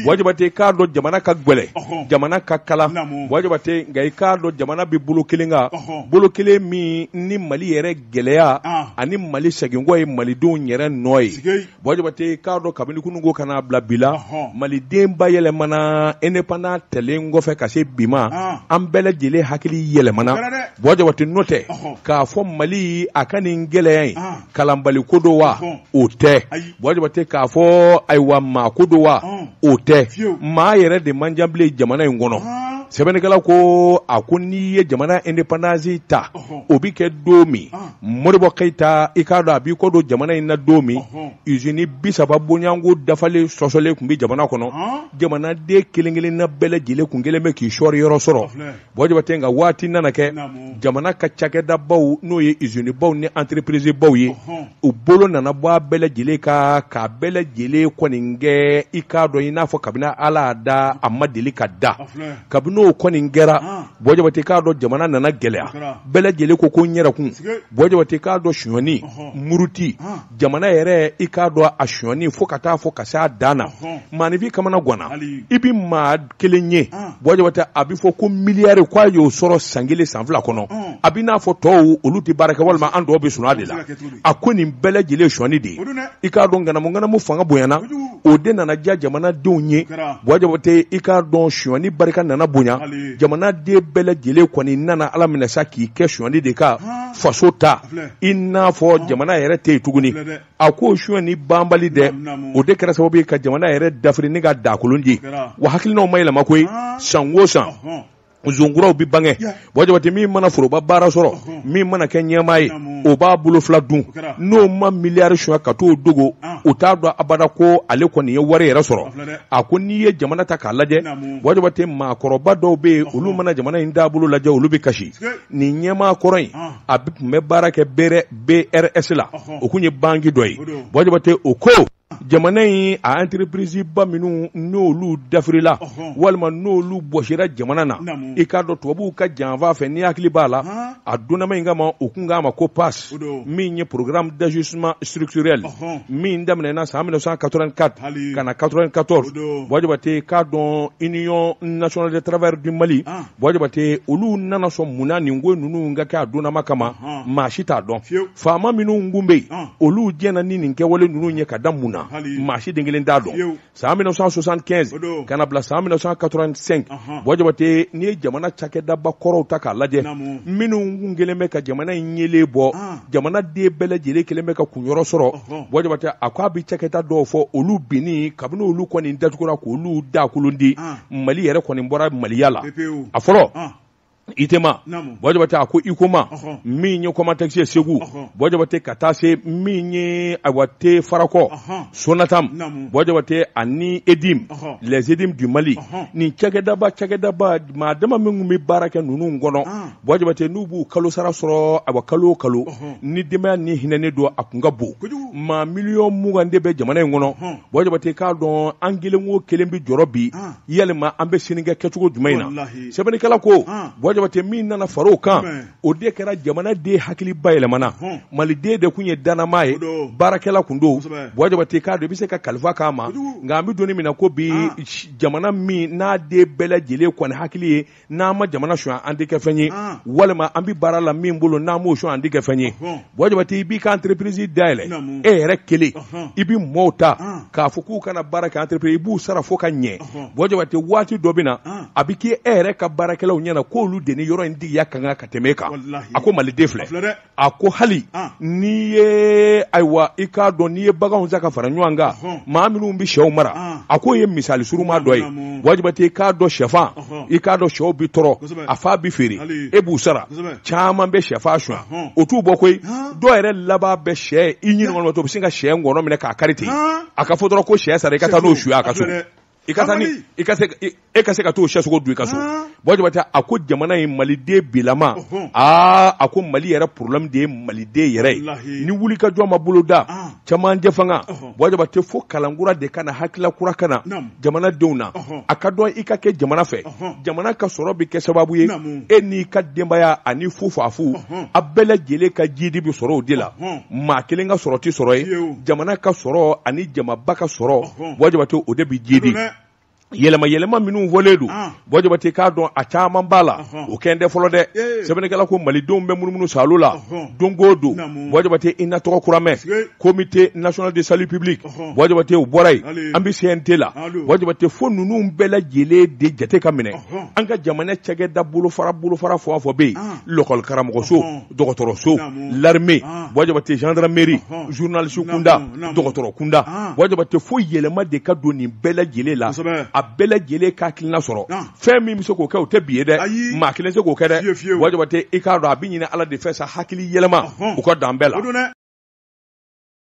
Buwa Jabate, k'a dɔn jamana ka gɛlɛn, jamana ka kalan. Buwa Jabate, nka i k'a dɔn jamana bɛ bolo kelen kan, bolo kelen min ni Mali yɛrɛ gɛlɛya ani Mali seginkɔ ye malidenw yɛrɛ nɔ ye. Buwa Jabate, k'a dɔn kabini kununko ka n'a bila bi la, maliden bayɛlɛmana indépendance talen kɔfɛ ka se bi ma, an bɛɛ lajɛlen hakili yɛlɛmana. Buwa Jabate, n'o tɛ k'a fɔ Mali a ka nin gɛlɛya in, kalanbali ko don wa? O tɛ. Buwa Jabate, k'a fɔ ayiwa maa ko don wa? O tɛ. Maa yɛrɛ de man ca bilen jamana in kɔnɔ. Sɛbɛnnikɛla ko a ko n'i ye jamana indépendance ta, o bɛ kɛ don min Modibo Keyita, i k'a dɔn a b'i kɔ don jamana in na don min, usine 30 bonyanko dafalen sɔsɔlen tun bɛ jamana kɔnɔ. Jamanaden kelen kelenna bɛɛ lajɛlen kun kelen bɛ k'i sɔri yɔrɔ sɔrɔ. Buwa Jabate, nka waati nana kɛ, jamana ka cakɛdabaw, n'o ye usine baw ni entreprise baw ye, u bolo nana bɔ a bɛɛ lajɛlen kan, k'a bɛɛ lajɛlen kɔni kɛ i k'a dɔn i n'a fɔ kabini Ala y'a da a ma deli ka da. Kabini o kɔni kɛra, Buwa Jabate, k'a dɔn jamana nana gɛlɛya, bɛɛ lajɛlen ko n yɛrɛkun. Buwa Jabate, k'a dɔn sonyani, muruti, jamana yɛrɛ, i k'a dɔn a sonyani fo ka taa fɔ ka se a dan na, maaninfin kamana ganna. I bɛ maa kelen ye, Buwa Jabate, a bɛ fɔ ko miliyari ko a y'o sɔrɔ san kelen san fila kɔnɔ, a bɛ n'a fɔ tɔw olu tɛ baara kɛ walima an tɔw bɛ sunɔgɔ de la. A ko nin bɛɛ lajɛlen sonyani de ye. I k'a dɔn ŋanamu ŋanamu fanga bonyana, o de nana diya jamanadenw ye. Buwa Jabate, i k'a dɔn sonyani barika nana bonya, jamanaden bɛɛ lajɛlen kɔni nana Ala minɛ sa k'i kɛ sonyani de ka faso ta, i n'a fɔ jamana yɛrɛ tɛ yen tuguni. A ko sonyani banbali dɛ, o de kɛra sababu ye ka jamana yɛrɛ dafiri ni ka dakolon di. Wa hakilinaw ma yɛlɛma koyi, san o san zonkuraw bɛ bange. Buwa Jabate, min mana foroba baara sɔrɔ, min mana kɛ ɲɛmaa ye, o b'a bolo fila dun. N'o ma miliyari suɲɛ ka t'o dogo, o t'a dɔn abada ko ale kɔni ye wari yɛrɛ sɔrɔ. A ko n'i ye jamana ta k'a lajɛ, Buwa Jabate, maakɔrɔba dɔw bɛ yen, olu mana jamana in taabolo lajɛ, olu bɛ kasi. Nin ɲɛmaa kɔrɔ in, a tun bɛ baara kɛ BRS la, o tun ye banki dɔ ye. Buwa Jabate, o ko jamana in a entreprise ba minnu n'olu dafirila walima n'olu bɔsira jamana na, i k'a dɔn tubabuw ka janfa fɛ, n'i hakili b'a la, a donnama in kama u kun k'a ma ko PAS, min ye programme d'ajustement structurel min daminɛna san 1984 ka na 94. Buwa Jabate, k'a dɔn Union nationale des travailleurs du Mali, Buwa Jabate, olu nana sɔn mun na nin ko ninnu ka kɛ a donnama kama, maa si t'a dɔn. Faama minnu kun bɛ yen, olu jɛnna ni nin kɛwale ninnu ye ka da mun na, maa si den kelen t'a dɔn. San 1975 ka na bila san 1985, Buwa Jabate, n'i ye jamana cakɛdaba kɔrɔw ta k'a lajɛ, minnu kun kɛlen bɛ ka jamana in yeelen bɔ, jamanaden bɛɛ lajɛlen kɛlen bɛ ka kunyɔrɔ sɔrɔ, Buwa Jabate, a ko a bɛ cakɛda dɔw fɔ, olu binni kabini olu kɔni datugura k'olu dakolon di, Mali yɛrɛ kɔni bɔra maliya la. A fɔlɔ, ITEMA. Buwa Jabate, a ko ICOMA, min ye COMATEX ye Segu, Buwa Jabate, ka taa se min ye ayiwa te Farakɔ, Sonatam, Buwa Jabate, ani EDIM, les EDIM du Mali, nin cakɛdaba maa dama min tun bɛ baara kɛ ninnu kɔnɔ, Buwa Jabate, n'u b'u kalo sara sɔrɔ, ayiwa kalo o kalo, ni denbaya ni hinɛnen don, a kun ka bon. Maa 20 miliyɔn de bɛ jamana in kɔnɔ. Buwa Jabate, k'a dɔn an kelen o kelen bɛ jɔrɔ bi, yalima an bɛ sini kɛ kɛcogo jumɛn in na? Sɛbɛnnikɛla ko, Buwa Jabate, min nana fara o kan, o de kɛra jamanaden hakili bayɛlɛmana. Maliden de tun ye dannamaa ye, baarakɛla kun don. Buwa Jabate, k'a dɔn i bɛ se ka kalifa k'a ma. Nka an bɛ don min na ko bi, jamana min n'a den bɛɛ lajɛlen kɔni hakili ye n'an ma jamana suɲɛ an tɛ kɛ fɛn ye, walima an bɛ baara la min bolo n'an m'o suɲɛ an tɛ kɛ fɛn ye. Buwa Jabate, i b'i ka entreprise dayɛlɛ e yɛrɛ kelen, i bɛ mɔɔw ta k'a fɔ k'u ka na baara kɛ entreprise, i b'u sara fo ka ɲɛ. Buwa Jabate, waati dɔ bɛ na, a bɛ kɛ e yɛrɛ ka baarakɛlaw ɲɛna k'olu de ni yɔrɔ in tigiya ka kan ka tɛmɛ e kan. A ko maliden filɛ, a ko hali n'i ye ayiwa i k'a dɔn n'i ye baganw ta ka fara ɲɔgɔn kan, maa minnu bɛ sɛw mara, a k'o ye misali surunma dɔ ye. Buwa Jabate, i k'a dɔn sɛfan, i k'a dɔn sɛw bɛ tɔrɔ, a fa bɛ feere, e b'u sara. Caman bɛ sɛfan suɲɛ, o t'u bɔ koyi. Dɔw yɛrɛ laban bɛ sɛ i ɲini kɔnɔ, o bɛ sin ka sɛ ngɔnɔ minɛ k'a kari ten, a ka fɔ dɔrɔn ko sɛ sara, i ka taa n'o su ye a ka so, i ka taa ni i ka se e ka se ka t'o sɛsogo dun i ka so. Buwa Jabate, a ko jamana in maliden bilama, aa a ko Mali yɛrɛ problème de ye maliden yɛrɛ ye. Ni wulikajɔ ma boloda cɛmancɛ fanga, Buwa Jabate, fo kalankura de ka na, hakilila kura ka na jamanadenw na. A ka dɔn i ka kɛ jamana fɛ, jamana ka sɔrɔ bɛ kɛ sababu ye e n'i ka denbaya ani fufafu a bɛɛ lajɛlen ka jidi bɛ sɔrɔ o de la. Maa kelen ka sɔrɔ tɛ sɔrɔ ye, jamana ka sɔrɔ ani jamaba ka sɔrɔ, Buwa Jabate, o de bɛ jidi. Yɛlɛma yɛlɛma minnu fɔlen don, Buwa Jabate, k'a dɔn a caman b'a la, o kɛn tɛ fɔlɔ dɛ. Sɛbɛnnikɛla ko malidenw bɛ munumunu saalo la don o don. Buwa Jabate, i na tɔgɔ kura mɛn, Comité national de salut public. Buwa Jabate, o bɔra yen, an bɛ CNT la. Buwa Jabate, fo ninnu bɛɛ lajɛlen de jate ka minɛ. An ka jamana cakɛda bolofara bolofara fɔ fɔ bɛ yen, lɔkɔli karamɔgɔso, dɔgɔtɔrɔso, l'armée, Buwa Jabate, gendarmerie, journaliste kunda, dɔgɔtɔrɔ kunda. Buwa Jabate, fo yɛlɛma de ka don nin bɛɛ lajɛlen la, a bɛɛ lajɛlen ka hakilina sɔrɔ. Fɛn min bɛ se k'o kɛ, o tɛ bi ye dɛ, maa kelen se k'o kɛ dɛ. Buwa Jabate, i k'a dɔn a bɛ ɲini Ala de fɛ sa, hakili yɛlɛma u ka dan bɛɛ la.